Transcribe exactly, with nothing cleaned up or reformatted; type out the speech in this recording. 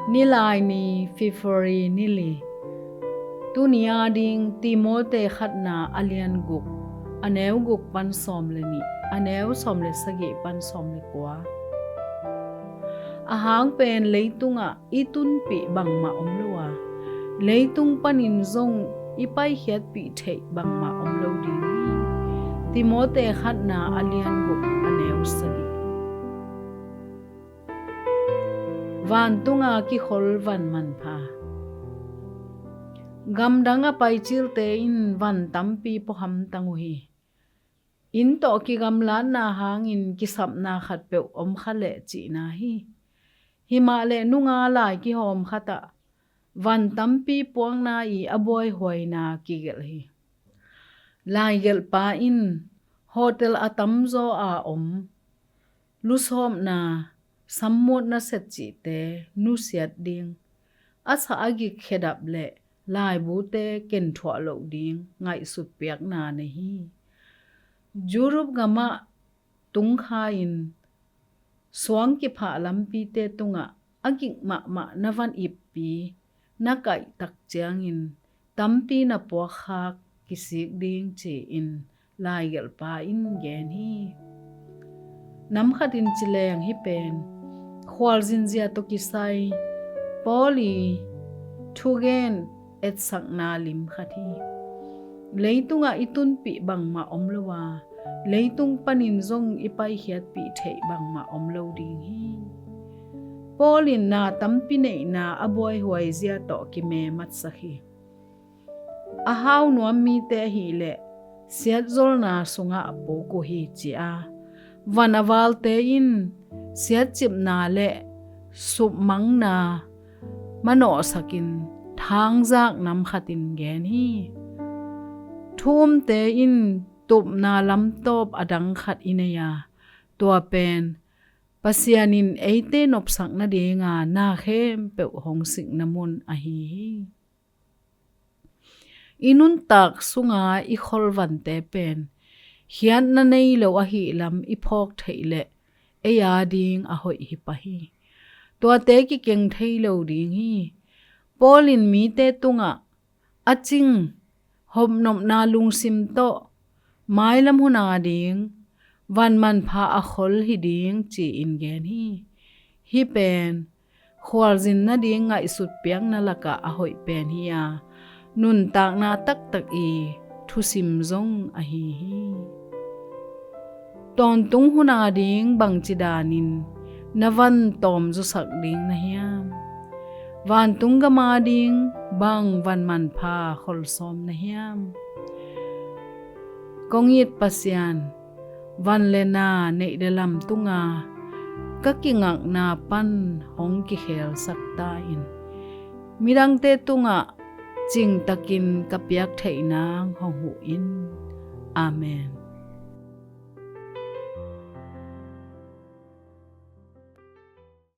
Nilai ni, February ni li. Tuni ading Timote khatna a lian guk, a neu guk pan sawm le nih, a neu sawm le sagih pan sawm le kua. A hang pen leitungah i tunpih bangmah om lo a, leitung panin zong i paikhiatpih theih bangmah om lo ding hi. Timote khatna a lian guk, a neu sagih. Vantunga kikhol van manpha. Gamdang a paicilte in van tampi puahamtang uh hi. Inn tawh kigamlatna hangin kisapna khatpeuh om kha leh cihna hi. Himah leh nunga lai kihawm khatah van tampi puakna i a buaihuaina kigelh hi. Laigelhpa in hotel a tamzaw a om lusawpna, sammutna set cihte nusiat ding, a sa a gik khedap le laibute kenthuah loh ding ngaihsut piakna nei hi. Europe gamah tungkha-in suang kiphah lampite tungah a gik mahmah na van ippi na kaihtak ciangin tampi na puakkhak kisik ding ci-in laigelhpa in gen hi. Namkhatin ci leng hih pen khualzinzia tawh kisai Paul i thugen etsakna lim khat hi. Leitungah i tunpih bangmah om lo a, leitung panin zong i paikhiatpih theih bangmah om lo ding hi. Paul in na tampi neihna a buaihuai zia tawh kimematsak hi. A hau nuam mite ahih leh siatzolna sungah a puk uh hi ci a, van a valte in siatcipna le supmangna manawhsakin thangzak namkhatin gen hi. Thu umte in tupna lamtawp a dang khat i nei a, tua pen Pasian in eite nopsak nadinga na khempeuh hong sikna mun ahi hi. I nuntak sunga i kholvante pen khiatna nei lo ahih lam i phawk theih leh ei ading a hoih hi pah hi. Tuate kikeng thei lo ding hi. Paul in mite tungah a cing hopnopna lungsim tawh mailam hun ading van manpha a khol hi ding ci-in gen hi. Hih pen khualzin nading ngaihsut piakna lakah a hoih pen hi a, nuntakna taktak i thusim zong ahi hi. Tawntung hun ading bangci danin na van tawmzawsak ding na hiam? Vantung gam ading bang van manpha kholsawm na hiam? Kong it Pasian, van le na neih le lam tunga ka kingakna pan hong kikhelsak ta in, midangte tungah cingtakin ka piak theih nang hong huh in. Amen.